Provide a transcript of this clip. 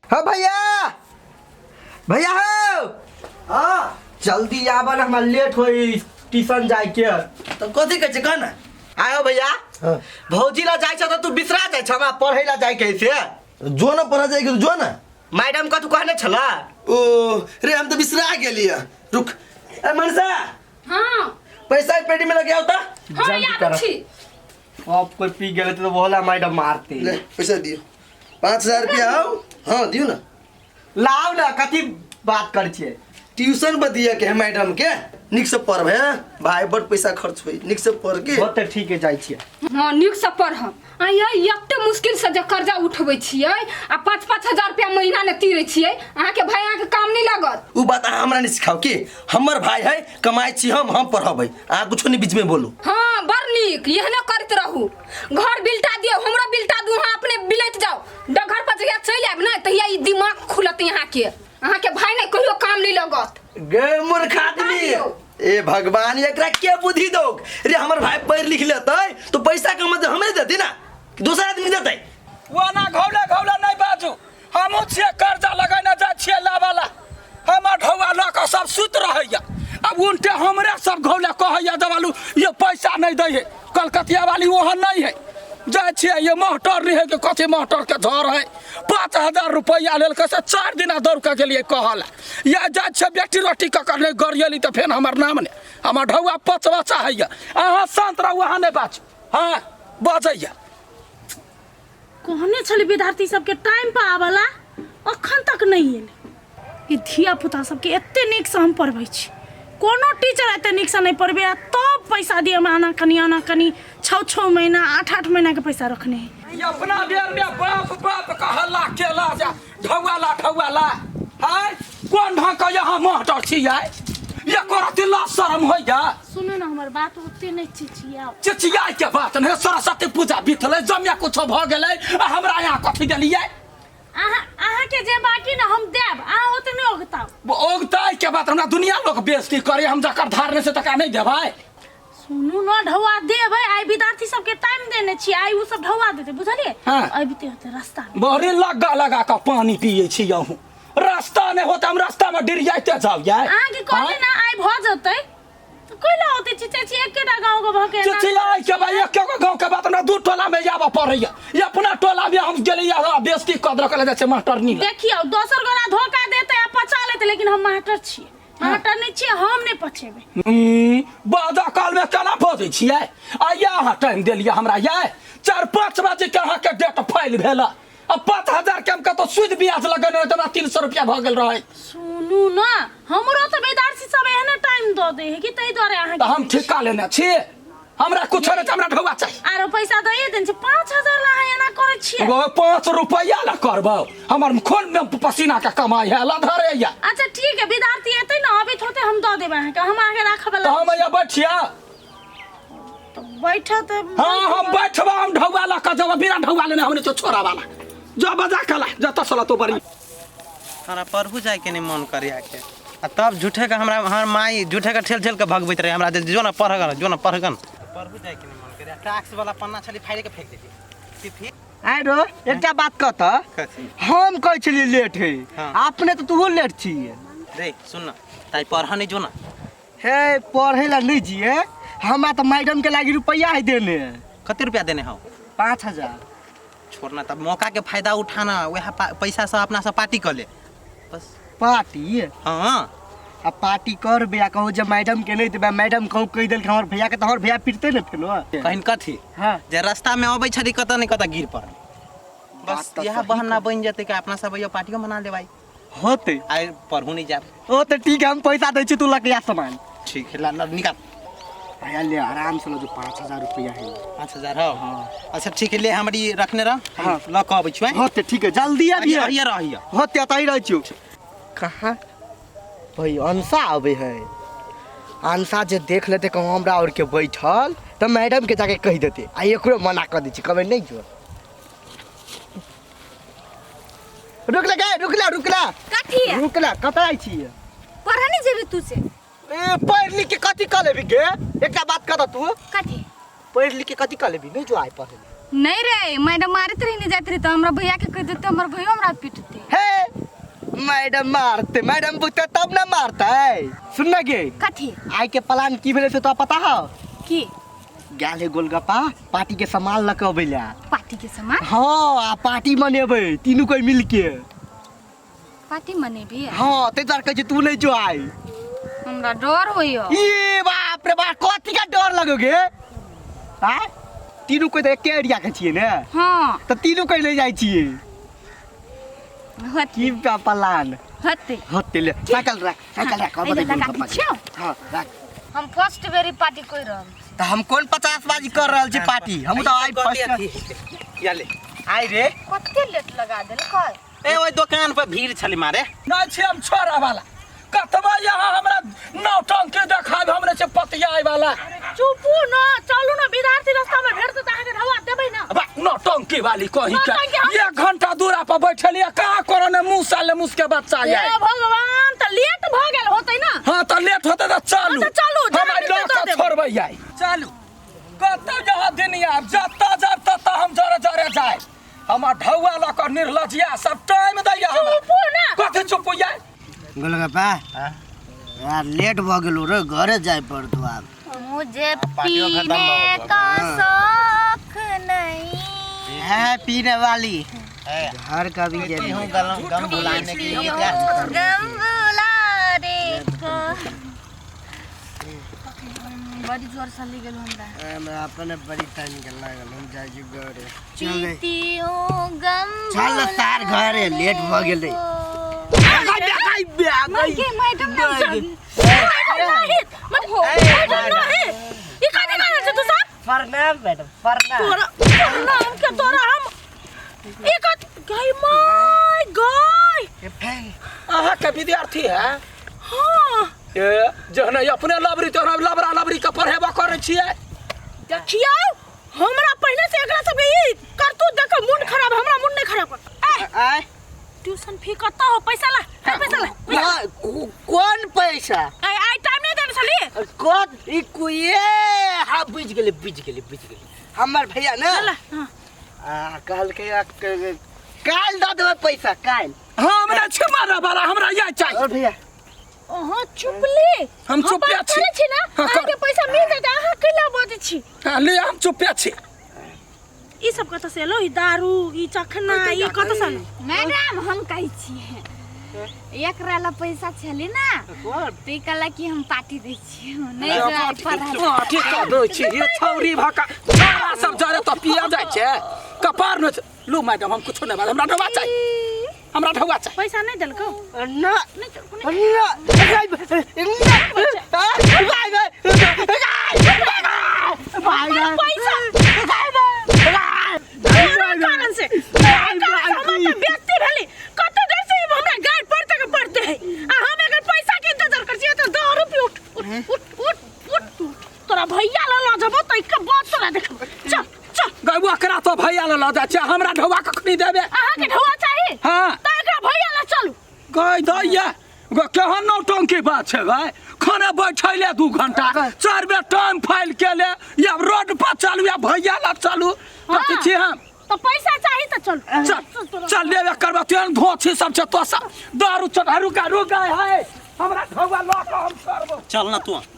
हाँ भैया, भैया हो। हाँ। जल्दी आबा ना, हमरा लेट होई ट्यूशन जाए के। तो कथी कहै छै कह ना। आयो भैया। हाँ। भौजी ला जाय छ त तू बिसरा जाय छ, हमरा पढ़ै ला जाय के से। जो ना पढ़ा जाए के जो ना। मैडम कथू कहने छला? ओ रे, हम तो बिसरा गेलियै। रुक। ए मनसा। हाँ। पैसा पेटी में लगे आवता। हाँ, जल्दी याद करो। छी। अब कोई पी गेले तो बोला मैडम मारते। ले पैसा दियो, 5000 रुपया आओ। हाँ दियो ना। लाओ ना, कथी बात कर छियै? ट्यूशन पर दिया के है मैडम के, निक से पढ़ब है भाई, बड़ पैसा खर्च होई, निक से पढ़ के। बहुत ठीक है, जाइ छियै। हाँ, नीक से पढ़ब। आ ये एते मुश्किल से जे कर्जा उठबै छियै आ 5-5 हजार रुपया महीना ने तीरै छियै, अहाँके भाई अहाँके काम नहि लागत। उ बात अहाँ हमरा नहीं सिखाओ कि हमर भाई है, कमाई छी हम पढ़बै, अहाँ कुछो नहीं बीच में बोलू। हाँ बड़ नीक, एहने करैत रहू। घर बिलटा दियौ, हमरो बिलटा दू, अहाँ अपने बिलट जाओ। डगर पर जहिया चलि आयब ने तहिया ई दिमाग खुलत अहाँके। अहाँके भाई ने कहियो काम नहीं लगत। गे मूर्ख आदमी। दियौ। ए भगवान, एकरा के बुद्धि दो रे। हमर भाई पढ़ लिख लेतै तो पैसा कमा हमरे देती ना, कि दोसर आदमी देतै? ओना घौले घौले नहीं बाजू, हमहूँ छियै कर्जा लगेने जाइ छियै लाबऽला, हमर ढौआ लऽ कऽ सब सुति रहैया। अब उनटे हमरे सब घौले कहैया जबालू ये पैसा नहीं दै है, कलकतिया वाली ओहन नहीं है। जाइ छियै ये महटर नहीं है कि कथी महटर के झड़ है, 5000 रुपैआ लेलकै से 4 दिना दौड़ कऽ गेलियै कहऽ या जाइ छियै बेटी रोटी कऽ कऽ नहि गरियली तऽ फेर हमर नाम नहि, हमर ढौआ पचबऽ चाहैया। अहाँ शान्त रहू, अहाँ नहि बाजू। हाँ बजैया। कहने छली विद्यार्थी सबके टाइम पर आबला, अखन तक नहीं एलै। ई धिया पुता सबके एते नीकसँ हम पढ़बै छी, कोनो टीचर एते नीकसँ नहि पढ़बै, आ तब पैसा दिअ में आना कनी आना कनी 6-6 महीना 8-8 महीना के पैसा रखने है। ई अपना बेर में बाप बाप का हल्ला केला जा ढौआला ढौआला हाय कोन ढंग के यहाँ मास्टर छी आय, ये करती ला शर्म होइया। सुनू ना हमर बात, ओते नहि चिचियाउ। चिचियाइ के बात नहीं, सरस्वती पूजा बीतलै, जमिया कुछो भऽ गेलै आ हमरा यहाँ कथी देलियै? अहाँ के जे बाकी ना हम देब, अहाँ ओते नहि ओगताउ। ओगताइ के बात, हमरा दुनिया लोग बेइज्जती करे, हम जकर धार नहि से तकरा नहि देबै। सुनू न, ढौआ देबै, आइ विद्यार्थी सबके टाइम देने छी, आइ उ सब ढौआ देतै, बुझलियै? हाँ। अबिते होतै रास्ता में। बड़ी लग्गा लगा कऽ पानी पियै छी अहूँ, रास्ता नहि होतै हम रास्ता में डिरियाइते जाउ यार। अहाँ के कहली ना आइ भऽ जेतै, तऽ कैला ओते चिचै छी? एकेटा गाँव के भऽ के एना चिचियाइ के भाई, एके गो गाँव के बात, हमरा 2 टोला में आबऽ पड़ैया, ई अपना टोला में हम गेलियै हमरा बेइज्जती कऽ देलक, कहले जाइ छै मास्टरनी लग। देखियौ दोसर गोरा धोखा देतै आ पचा लेतै, लेकिन हम मास्टर छियै, मास्टर नहि छियै, हम नहि पचेबै। बाजा काल में केना बजै छियै? आइया अहाँ टाइम देलियै हमरा यै, 4-5 बजे के अहाँके डेट फाइल भेल, आ 5000 के हम कतौ सूद ब्याज लगेने रही तऽ हमरा 300 रुपया भऽ गेल रहै। सुनू ना, हमरो तऽ विद्यार्थी सब एहने टाइम दऽ दै है कि ताहि दुआरे अहाँ तऽ हम ठिक्का लेने छी, हमरा कुछो नहि, हमरा ढौआ चाही। आरो पैसा दैए देने छी, 5000 ला अहाँ एना करै छियै? गो 5 रुपया ला करबौ, हमर खून में पसीना के कमाई है, ला धरे या। अच्छा ठीक है, विद्यार्थी एतै ना अबैत होतै, हम दऽ देबै अहाँके, हम अहाँके राखऽ तऽ बला हम यहाँ बैठिया। तऽ बैठत। हाँ हम बैठबा, हम ढौआ ला कऽ जब बिना ढौआ लेने हम नहीं तो छोरा वाला जो बजा कला जतऽ सला तो बड़ी। हमरा पढ़ू जाए के नहीं मन करे आके, आ तब झूठे के हमरा हमर माई झूठे के ठेल ठेल के भगबैत रहे हमरा, जे जो ना पढ़गन, जो ना पढ़गन। पढ़ू जाए के नहीं मन करे। टाक्स वाला पन्ना छली फाड़ि के फेंक देली। फिर आइ रो एकटा बात कह तऽ, कथी? हम कहै छलियै लेट है, हाँ। अपने तऽ तूहो लेट छियै। रे सुन ना, ताई पढ़ नहीं जो ना। हे पढ़े ला नहीं जिए, हमरा तऽ मैडम के लागी रुपया है देने। कते रुपया देने हौ? 5000। छोड़ना, तब मौका के फायदा उठाना, वह पैसा से अपना से पार्टी कर ले बस। पार्टी? हाँ। आ पार्टी करबे आ कहूँ जे मैडम के नहीं देबै, मैडम कहूँ कहि देलक हमर भैया के, तऽ हमर भैया पिटतै ने फेनो। कहिन कथी? हाँ। जे रास्ता में अबै छली कतऽ ने कतऽ गिर पड़ल, बस बात तऽ यह सही बहाना बनि जेतै कि अपना सब पार्टियो मना लेबै। होतै। आइ पढ़ू नहीं जाब। ओ तऽ ठीक है, हम पैसा दै छी, तू लऽ के आ सामान। ठीक है, ला, ला, निकाल। भैया ले आराम से लो, जो 5000 रुपया है। 5000 हो? हाँ। अच्छा ठीक है, ले हमरी रखने रह। हाँ। लऽ कऽ अबै छियै। होते ठीक है, जल्दी आबिए। अहिए रहिए। होते एतहि रहै छियौ। कहाँ भाई अंसा आबै है? अंसा जे देख लेतै कहूँ हमरा आओर के बैठल तऽ मैडम के जाके कहि देतै, आ एकरो मना कऽ दै छी, कहबै नहि जो। रुक ले गे, रुक ले, रुक ले। कथी है? रुक ले, कतऽ जाइ छियै? पढ़ऽ नहि जेबी तू से? ए पढ़ लिख के कथी कऽ लेबी गे? एकटा बात कह तू। कथी? पढ़ि लिख के कथी कऽ लेबही नहीं जो आइ पढ़े नहीं रे मैडम मारैत रही नहीं जाइत रही तऽ हमरा भैया के कहि देते हमर भैयो हमरा पिटते हे मैडम मारते मैडम बुझते तब ना मारते सुन ना गे कथी आइ के प्लान की भेलै से तोरा पता हौ की गेल है गोलगप्पा पार्टी के सामान लऽ के अबै लए पार्टी के सामान हाँ आ पार्टी मनेबै तीनू कोई मिल के पार्टी मनेबी हाँ ताहि दुआरे कहै छी तू नहीं जो आइ हमरा डर होइयो ई बाप रे बाप कथी का डर लगोगे आय तीनू कोई तऽ एके एरिया के छियै ने हाँ तऽ तीनू कोई ले जाइ छियै होते की बा प्लान होते होते ले साइकिल रख साइकिल रख और एहि बताइ लगा के गोलगप्पा के। छियौ। हाँ रख हम फर्स्ट बेरी पार्टी कर रहल छी तऽ हम कोन 50 बाजी कर रहल छी पार्टी हम तऽ आइ फर्स्ट या ले आइ रे कते लेट लगा देलकै ए ओहि दोकान पर भीड़ छलै मारे नहीं छी हम छोड़ा वाला कतबा यहाँ हमरा नौटंकी देखाब हमरे से पतियाए वाला चुपू न चलू न विद्यार्थी रास्ता में भेटतै तऽ अहाँके ढौआ देबै न बा नौटंकी वाली कही के नौटंकी हम- एक घंटा दूरा पर बैठलिए कहाँ कोरोने मुँह साले मुस के बच्चा हे आए भगवान तऽ लेट भऽ गेल होतै न हाँ तो लेट होते तो चलू हाँ, तऽ चलू, हम जहाँ आई मिलतै लऽ दऽ के देबै। छोड़बै आई चलू कतऽ यहाँ दिन आब जतऽ जाब ततऽ हम जरे जरे जाए हमर ढौआ लऽ कऽ निर्लजिया सब टाइम दैया हमरा चुपू न कथी चुप यार गोलगप्पा यार लेट भऽ गेलो रे घरे जाय पड़तो आब मुझे पार्टियों खत्म पीने भऽ गेल। का शौक नहीं है पीने वाली ए, घर का भी पीती हूँ गम गम भुलाने के लिए क्या गम भुलाने को बड़ी जोर से ली गेल हमरा हमरा अपने बड़ी टाइम के लागल हम जाइ छी घरे चल रे। पीती हूँ गम चल सार घरे लेट भऽ गेलै के मैडम ना नहीं मत हो नहीं ई कथी कर रहल छी तू सब प्रणाम मैडम प्रणाम तोरा प्रणाम के तोरा हम ई कथी गई my गई अहाँ के विद्यार्थी है हाँ ए जहने अपने लबरी तोहरा लबरा लबरी के पढ़ेबा करै छियै देखियौ हमरा पहले से एकरा सबके ई करतूत देख के मूड खराब हमरा मूड नहीं खराब कर ए आय ट्यूशन फी कत्ता हो पैसा ला ए, पैसा ला पैसा ला। कोन पैसा ए आई टाइम नहीं देने छली कोन ई कुए हाँ बुझि गेलै बुझि गेलै बुझि गेलै हमर भैया ने ला हाँ आ कहलकै आ, काल्हि दऽ देबै पैसा काल्हि हमरा छै मारऽ वाला हमरा इएह चाही और भैया अहाँ चुपली हम चुपे बात छी। करै छी ना हाँ, कर। अहाँके पैसा मिल जेतै अहाँ कैला बजै छी हाँ, ले हम चुपे छी ई सब कतऽ से एलो ई दारू ई चखना ई कतऽ से एलो मैडम हम कहै छियै एकरा ला पैसा छलै ना तऽ ई कहला कि हम पार्टी दै छियै नहि जाय पढ़ाइ पार्टी कऽ दै छी ये छौरी भका छौरा सब जरे तऽ पिया जाइ छै कपार नहि छै। लू मैडम हम कुछो नहि बाज हमरा ढौआ चाही हमरा ढौआ चाही पैसा नहीं देलकौ ना नहीं देलकौ नहीं ना पैसा तोरा कारण से तोरा कारण से हमर तऽ बेइज्जती भेलै कते देर से ई हमरा गारि पढ़ते के पढ़ते है आ हम एकर पैसा के इंतजार कर छियै तऽ दारू पी उठ उठ उठ उठ उठ उठ तोरा भैया लऽ लऽ जेबौ तऽ के बाद तोरा देखबौ चल चल गै ओकरा तो भैया लऽ लऽ जाइ छै हमरा ढौआ कखनी देबे अहाँके ढौआ चाही हाँ तऽ एकरा भैया लऽ चलू गै दैया गै केहन नौटंकी बात छै भाइ खाना बैठैले 2 घंटा 4 बेर टाइम फाइल केले या रोड पर चलू या भैया लग चलू कथी छी हम तऽ पैसा चाही तऽ चलू चल चल लेबे करबा तेहन धोछी सब छै तो सब दारू चढ़ा रुका रुका है हमरा ढौआ लऽ कऽ हम छोड़बो चल ना तू